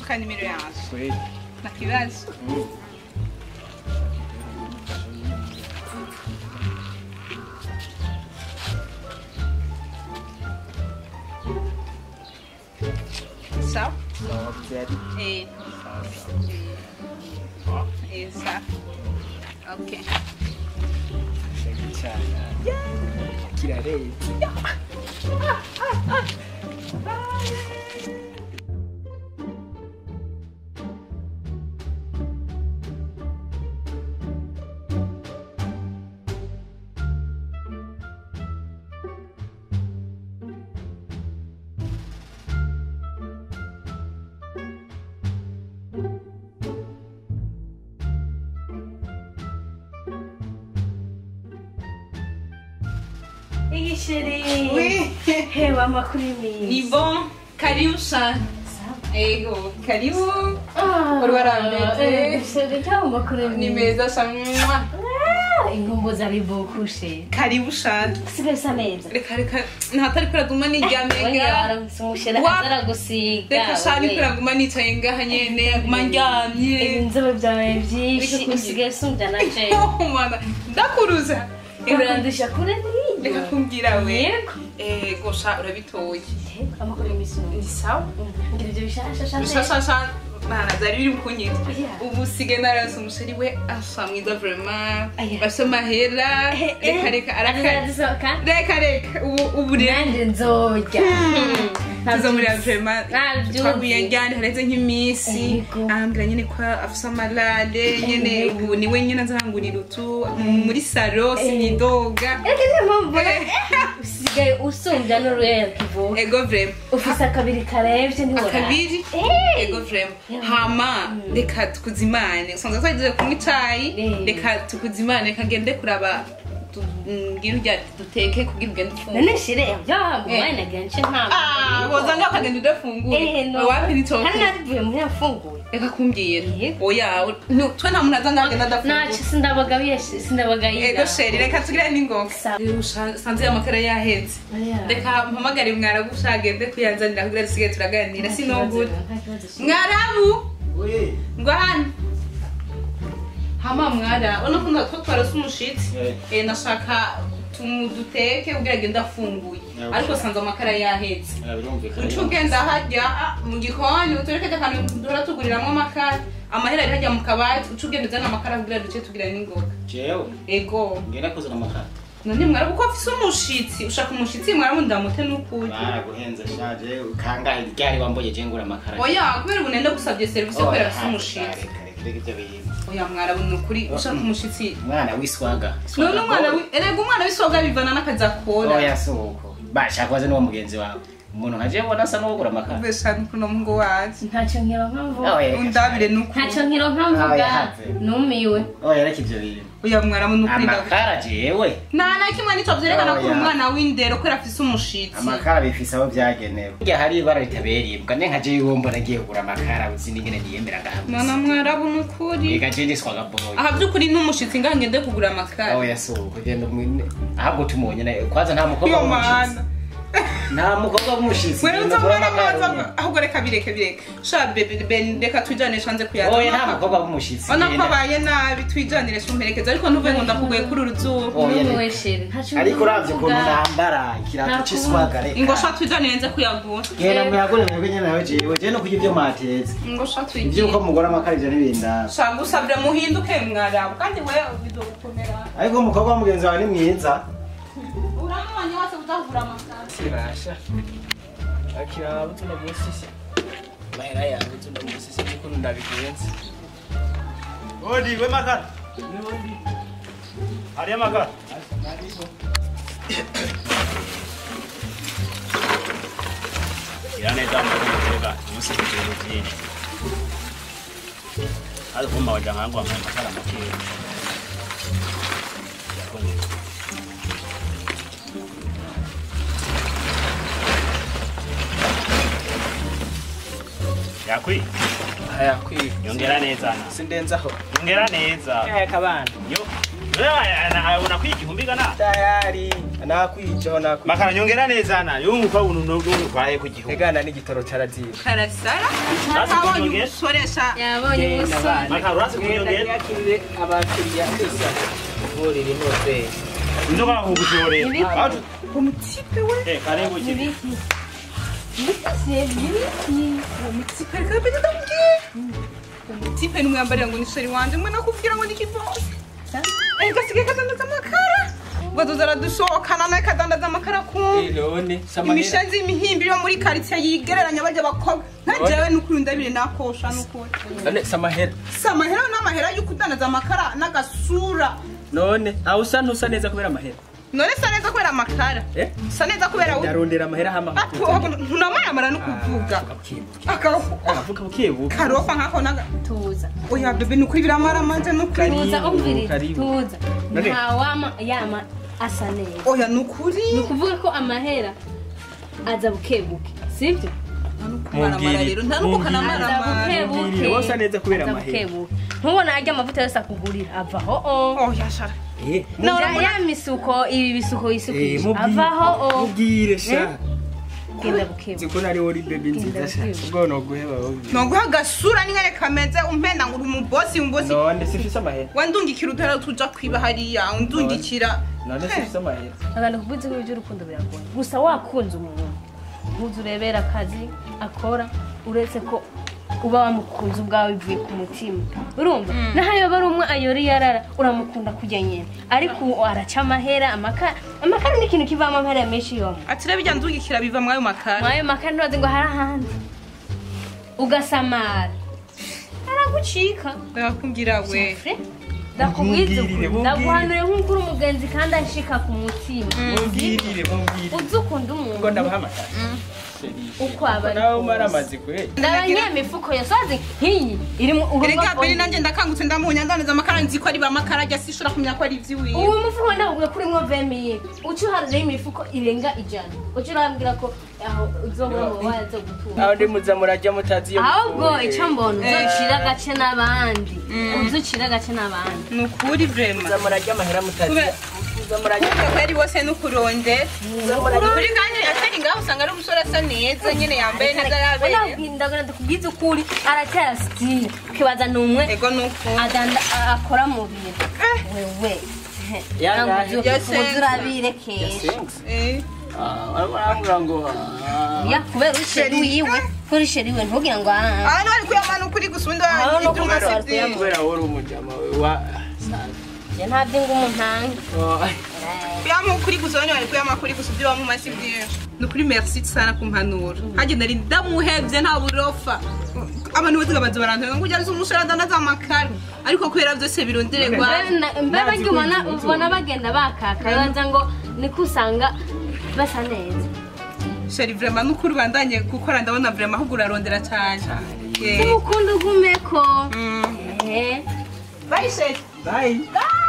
Ah, nimero yaje. Ntakibazo. Sawa? Eh. Eh, sawa. Okay. Kirareye. Chérie. Oui. Hey, mama kuri mimi. Ni bon. Karibu sana. Ego, karibu. Ah. Chérie, kama kuri mimi. Ni meza sana. Ingombo zari beaucoup chérie. Karibu sana. Sigaye usa neza. Reka reka ntatari kuraguma niryamye ngaha. Umushera azaragusiga. Reka shani kuraguma nicaye ngaha nyene aguma ndyamye. Ibinzobe byawe byinshi usigaye usumbya na je. Mwana, ndakuruza. Urandusha kure n'iyo. Reka kumbwira we. Ego sha urabitoye. Amakuru y'imisi ni sawa. Ngira ibyo bishasha sha. Bishasha sha. Mana zari biri kunyita. Ubu sige narase umusheri we asa mwiza vraiment. Bafise amahera. Reka reka araka. Reka reka ubu rero nanje nzorya. Tuzomurira vraiment. Twahuye njyane hareze nk'iminsi. Ambwira nyene ko afise amalale nyene ubu ni we nyene azangurira utu muri salo sinidoga. Reka niyo mpamvu usigaye usumbya n'uruya kivuka. Ego vraiment. Ufise akabiri karevye ntiworaba. Akabiri? Ego vraiment. Hama reka tukuzimane usanzwe twagiye kunywa icayi reka tukuzimane reka ngende kuraba ngira urya duteke kugira ugende ufungure. None shire ya mwana ganje nta. Ah woza nga ukagenda udafunguye. Wapi nitoko. Hano narivuye muri mfunguye. Reka kumbwira. Oya twe nta muntu aza nga agenda adafunguye. Naci sindabagabiye sindabagayiga. Ego sheri reka tugire n'ingoga. Sanze amakara yaheze. Reka mpamagare mwarabu agende kuyanzanira kugira dusigaye turaganira sinogura. Mwarabu. Oui. Ngo hano. Hama mwara, ubona ko natwo twarose umushitsi. Nashaka tumuduteke kugira agende afunguye. Ariko sanze amakara yahetse. Uca ugenda harya mu gikoni utureke akantu duhora tuguriramwo amakara. Amahera ari harya mu kabati, uca ugenda uzana amakara kugira duce tugira n'ingoga. Jewe. Ego. Ngenda kuzana amakara. None mwarabu ko afise umushitsi, ushaka umushitsi mwarabu ndamute n'ukuri. Baraguhenze shaje ukangahe ryari wamboye je ngura amakara. Oya, kubera ubu nenda gusabye service kubera afise umushitsi. Oya mwarabu nukuri ushaka umushitsi. Mwana wiswaga. None umwana erega umwana wiswaga bivana n'akazi akora. Oya suko. Bashaka waze n'uwo mugenzi wawe. Umuntu nkaje mbona asa n'uwugura amakara. Besha nuko mungu waje. Ntacyo nkiro nkamvuga. Undabire nuko. Ntacyo nkiro nkamvuga. Numiwe. Oya reka ivyo bintu. Oya mwarabu nukuri amakara jewe. Nta na kimwe nico vyerekana ko umwana w'indero ko afise umushitsi. Amakara bifise aho vyagenewe. Burya hari ibara ritabereye. Mbwa ne nkaje iwo mbona agiye kugura amakara uzi n'ingene niyemera ngahamwe. None mwarabu nukuri. Ega je ndiswaga boy. Aha vy'ukuri n'umushitsi ngaha ngende kugura amakara. Oya suko genda ahubwo tumonye kwanza nta mukobwa w'umushitsi. Nta mukobwa w'umushitsi. Wewe uzomara amazi ahubwo reka bireke bireke. Sha bebe ben reka twijane shanze kuyaza. Oya nta mukobwa w'umushitsi. Ona ko abaye nabi twijanire shumperekeza ariko ntuve ngo ndakugoye kuri uruzuba. Numiwe chérie. Ntacyo. Ariko uravye ukuntu nambara ikirato c'iswaga reka. Ingo sha twijanire nze kuyagura. Genda muyagure mwebwe nyene nawe jewe. Je no kurya ivyo mwatetse. Ingo sha twigiye. Ivyo uko mugora amakara ivyo ntibindaba. Sha gusabira muhinduke mwarabu kandi wewe bizogukomera. Ariko umukobwa wa mugenzi wawe ni mwiza. Uramubonye wese utagura amakara. Sirasha. Akira butuno busisi. Mahera yawe butuno busisi ukuntu ndabigenza. Odi we makara. Hari amakara. Iraneza mbaga umunsi kugera byinshi. Ariko mba wajanga ngo amakara make. Yakwi. Aya kwi. Yongera neza na. Sindenzaho. Yongera neza. Aya kabana. Yo. Wewe unakwi igihumbi gana? Tayari. Nakwijeho nakwi. Makara nyongera neza na. Yumva uno nuvaye ku gihumbi. Egana n'igitoro caraziba. Karasara. Ntabonye umusoresha. Yabonye umusore. Makara urazi kunyongera? Yakirire abakiriya isa. Nkurira inoze. Inzoka kugushorera. Umutipe we. Karibu kibi. Umutipe reka bebe ndamubwiye. Umutipe numwambarira ngo ni sheri wanje mwe nakubwira ngo ni kibosi. Gasigaye kadandaza amakara. Ngo tuzaradusokana nawe kadandaza amakara ku. None samahera. Imishazi imihimbi yo muri quartier yigereranya bajya bakobwa. Nka jewe nukuri ndabire nakosha nukuri. None samahera. Samahera n'amahera yo kudandaza amakara n'agasura. None aho usa ntusa neza kubera amahera. None sa neza kubera amakara. Sa neza kubera ndarondera amahera hama. Ntunamaramara no kuvuga. Akavuga bukebuke. Karofa nkako naga tuza. Oya bebe nukuri biramaramanje nukuri. Tuza umviriza tuza. Nta wama yama asa neza. Oya nukuri. Nukuvuga ko amahera aza bukebuke. Sivyo? Ntanukumaramara rero ntanukukanamaramara. Bukebuke. Wosa neza kubera amahera. Ntubona ajya amavuta yose akugurira avaho. Oya shara. No, ya misuko ibi bisuko isukisha avaho mubwire sha. Genda bukebuke. Ziko nari uri baby nziza sha. Ubwo no guheba wowe. No guha gasura n'ingere kameze umpenda ngo uri umubosi umubosi. None sifise amahera. Wandungikira udara tuja kwiba hariya undungikira. None sifise amahera. Abantu kubizi ko iby'urukundo biragoye. Gusa wakunze umuntu. Ntuzurebera akazi akora uretse ko uba wamukunze ubwawe bivuye ku mutima. Urumva? Naho yoba ari umwe ayori yarara uramukunda kujya nyene. Ariko araca amahera amakara. Amakara ni ikintu kivamo amahera menshi yomo. Ati rero bijya ndungikira biva mwayo makara. Mwayo makara ntuzi ngo hari ahandi. Ugasamara. Aragucika. Ndakumbwira we. Ndakubwiza ndaguhanure nk'ukuri umugenzi kandi anshika ku mutima. Mubwirire mubwirire. Uzukunda umuntu. Ngo ndabaha amakara. Uko abari. Nawe maramaze kwe. Ndabanye mifuko yasaze nkiyi irimo urumva. Rega beri nanje ndakangutse ndamunya ndaneza amakara nzi ko ari ba makara ajya sishura kumenya ko ari ivyiwiwe. Uwo mufuko ndakubwira kuri mwo 20000. Ucu harire imifuko irenga 100. Ucu urambwira ko aho uzobura mu wazo gutura. Aho ndi muza murajya mutazi iyo. Ahubwo ico mbona uzocira gace nabandi. Uzucira gace nabandi. Nukuri vraiment. Muza murajya amahera mutazi. Muza murajya kweri wose nukuronde. Nukuri kandi atari ngaho usanga ari umusore asa neza nyene yambaye neza yabereye. Ndagana ndakubwiza ukuri aracyara style. Kibaza numwe. Ego nuko. Adanda akora mu bintu. Wewe. Uzurabirekesha. Arambwira ngo ya kubera usheri wiwe kuri sheri we ntugira ngo ah no ari kuyamana ukuri gusunda ibyuma sibyi kubera wori umujama wa je ntabyo ngo umuntanga kuyama kuri gusa bane bari kuyama kuri gusa ibyo bamuma sibyi nukuri merci sana kumpanura haje nari ndamuhevye nta burofa abantu bose baza barantuye ngo ujya umusore adandaza amakara ariko kubera byose birondererwa mbe barya ubona bagenda bakaka baza ngo niko usanga basa neza. Sheri vraiment nukuri bandanye gukora ndabona vraiment ahubwo urarondera cyane. Umukunda ugumeko. Bye Sheri. Bye. Bye.